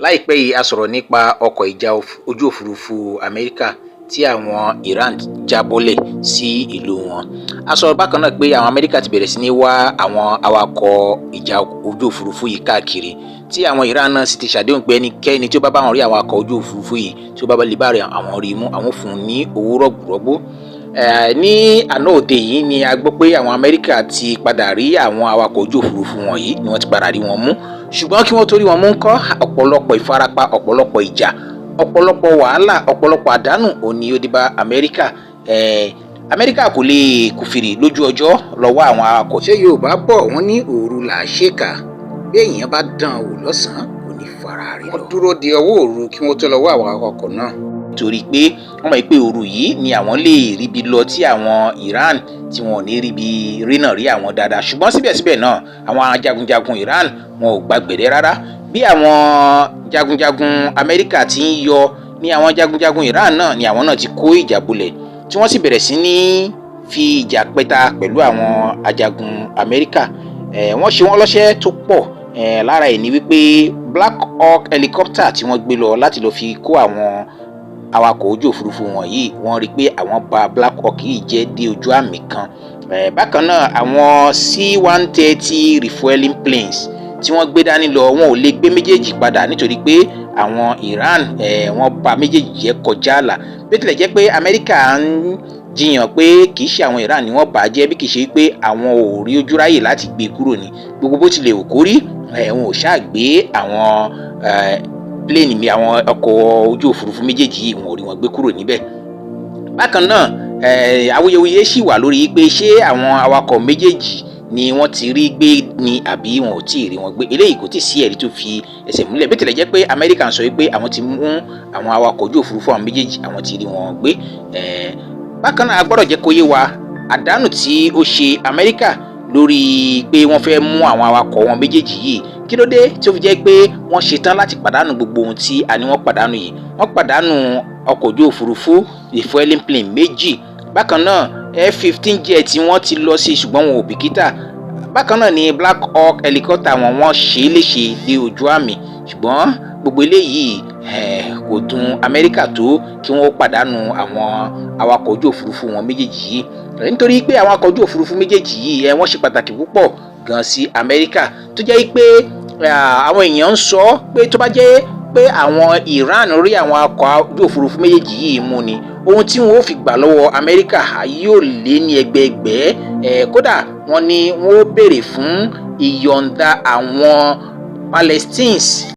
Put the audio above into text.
Láìpẹ́ yìí, a sọ̀rọ̀ nípa ọkọ̀ ìjà ojú òfurufú Amẹ́ríkà tí àwọn Iran já bọ́lẹ̀ sí ìlú wọn. A sọ bákan náà pé àwọn Amẹ́ríkà ti bẹ̀rẹ̀ sí ní wá àwọn awakọ̀ ìjà ojú òfurufú yìí káàkiri, tí àwọn Iran náà sì ti ṣàdéhùn pé ẹnikẹ́ni tí ó bá bá wọn rí àwọn awakọ̀ ojú òfurufú yìí, tí ó bá lè bá àwọn rí mú, àwọn fún un ní owó rọ̀gbùrọ̀gbù. Ní àná òde yìí ni a gbọ́ pé àwọn Amẹ́ríkà ti padà rí àwọn awakọ̀ ojú òfurufú wọ̀nyí, ni wọ́n ti padà rí wọn mú. Ṣùgbọ́n kí wọ́n tó rí wọn mú ńkọ́, ọ̀pọ̀lọpọ̀ ìfarapa, ọ̀pọ̀lọpọ̀ ìjà, ọ̀pọ̀lọpọ̀ wàhálà, ọ̀pọ̀lọpọ̀ àdánù òní ó dé bá Amẹ́ríkà. Amẹ́ríkà kò lè kùfìrì lójú ọjọ́ lọ́wọ́ àwọn awakọ̀. Ṣé Yorùbá bọ̀, wọ́n ní òru là á ṣèkà, bí èèyàn bá dán wò lọ́sàn-án, kò ní fara rí lọ. Wọ́n dúró de ọwọ́ òru kí wọ́n tó lọ wá àwọn awakọ̀ náà, torí pé wọ́n mọ̀ pé òru yìí ni àwọn lè ríbi lọ tí àwọn Iran tí wọn ò ní ríbi rí náà rí àwọn dáadáa. Ṣùgbọ́n síbẹ̀síbẹ̀ náà, àwọn jagunjagun Iran, wọn ò gbàgbẹ́rẹ́ rárá. Bí àwọn jagunjagun Amẹ́ríkà ti ń yọ ní àwọn jagunjagun Iran náà ni àwọn náà ti kó ìjà bolẹ̀, tí wọ́n sì bẹ̀rẹ̀ sí ní fi ìjà pẹ́ta pẹ̀lú àwọn ajagun Amẹ́ríkà. Wọ́n ṣe wọ́n lọ́ṣẹ́ tó pọ̀. Lára ẹ̀ ní wípé Black Hawk helicopter tí wọ́n gbé lọ láti lọ fi kó àwọn awakọ̀ ojú òfurufú wọ̀nyí, wọ́n rí i pé àwọn bà Black Hawk yìí jẹ́ dé ojú àmì kan. Bákan náà, àwọn C-130 refueling planes tí wọ́n gbé dání lọ, wọn ò lè gbé méjèèjì padà nítorí pé àwọn Iran, wọ́n bà méjèèjì jẹ́ kọjá àlà. Bí ó tilẹ̀ jẹ́ pé Amẹ́ríkà ń jiyàn pé kì í ṣe àwọn Iran ni wọ́n bà á jẹ́, bí kì í ṣe pé àwọn ò rí ojú ráyè láti gbé kúrò ní gbogbo. Bó tilẹ̀ wù kó rí, wọn ò ṣáà gbé àwọn plane mi, àwọn ọkọ̀ ojú òfurufú méjèèjì yìí, wọn ò rí wọn gbé kúrò níbẹ̀. Bákan náà, awuyewuye sì wà lórí pé ṣé àwọn awakọ̀ méjèèjì ni wọ́n ti rí gbé ni àbí wọn ò tí ì rí wọn gbé. Eléyìí, kò tí ì sí ẹ̀rí tó fi ẹsẹ̀ múlẹ̀, bí tilẹ̀ jẹ́ pé Amẹ́ríkà ń sọ wípé àwọn ti mú àwọn awakọ̀ ojú òfurufú àwọn méjèèjì, àwọn ti rí wọn gbé. Bákan náà, a gbọ́dọ̀ jẹ́ kó yé wa àdánù tí ó ṣe Amẹ́ríkà lórí pé wọ́n fẹ́ mú àwọn awakọ̀ wọn méjèèjì yìí. Kí ló dé tí ó fi jẹ́ pé wọ́n ṣetán láti pàdánù gbogbo ohun tí a ní wọ́n pàdánù yìí? Wọ́n pàdánù ọkọ̀ ojú òfurufú refueling plane méjì. Bákan náà, F-15 jet tí wọ́n ti lọ sí, ṣùgbọ́n wọn ò bìkítà. Bákan náà ni Black Hawk helicopter wọn, wọ́n ṣe é léṣe dé ojú àmì. Ṣùgbọ́n gbogbo eléyìí kò dùn Amẹ́ríkà tó kí wọ́n pàdánù àwọn awakọ̀ ojú òfurufú wọn méjèèjì yìí, nítorí pé àwọn awakọ̀ ojú òfurufú méjèèjì yìí, wọ́n ṣe pàtàkì púpọ̀ gan sí Amẹ́ríkà, tó jẹ́ pé àwọn èèyàn ń sọ pé tó bá jẹ́ pé àwọn Iran rí àwọn awakọ̀ ojú òfurufú méjèèjì yìí mú ni, ohun tí wọn ó fi gbà lọ́wọ́ Amẹ́ríkà yóò lé ní ẹgbẹẹgbẹ́. Kódà, wọ́n ní wọ́n ó béèrè fún ìyọ̀ǹda àwọn Palestines.